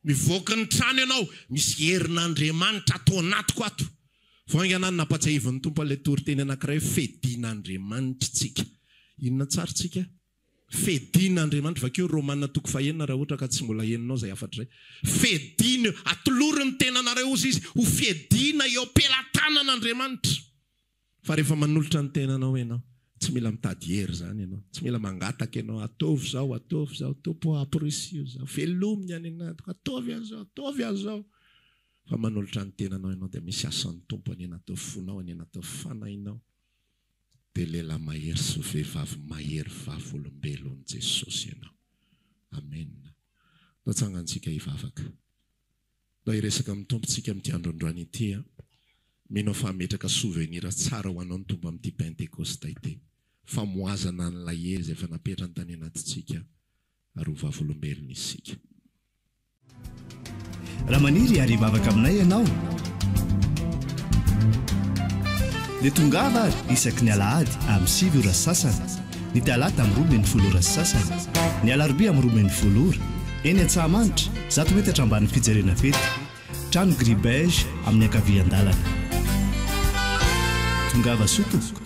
Mivoaka ny trano ianao, misy herin'Andriamanitra ato anatiko ato. Vao haingana aho nampatsiahivin'ny Tompo an'ilay toriteny anankiray hoe fedin'Andriamanitra tsika. Inona tsara tsika? Fedin'Andriamanitra. Vakio Romana toko fahenina raha ohatra ka tsy mbola henonao izay hafatra izay. Fedina, atolory ny tenanareo hozy izy ho fiadiana eo am-pelatanan'Andriamanitra. Fa rehefa manolotra ny tenanao ianao, tsy mila mitady hery izany ianao, tsy mila mangataka ianao, ataovy izao, ataovy izao, Tompo ô, amporisiho izao, velomy ny any anatiko, ataovy an'izao, ataovy an'izao. Fa manolotra ny tenanao ianao dia misy asan'ny Tompo any anatin'ny fonao, any anatin'ny fanahinao. Dia lehilahy mahery sy vehivavy mahery vavolombelon'i Jesosy ianao. Amena. Ndao tsangantsika hivavaka. Mba hiresaka amin'ny Tompo tsika amin'ity andro androany ity an. Mino aho fa hametraka souvenir tsara ho anao ny Tompo amin'ity Pentekosta ity. Famohazana an'ilay hery izay efa napetrany tany anatintsika ary ho vavolombelony isika. Raha maniry ary hivavaka aminay ianao dia tongava ary isaky ny alahady amin'ny 9 ora sasany. Ny talata amin'ny 12 ora sy sasany. Ny alarobia amin'ny 12 ora. Eny Antsahamanitra, zato metatra ambanin'ny fijerena fety. Trano gris beige amin'ny ankavian-dalana. Tongava soa tompoko.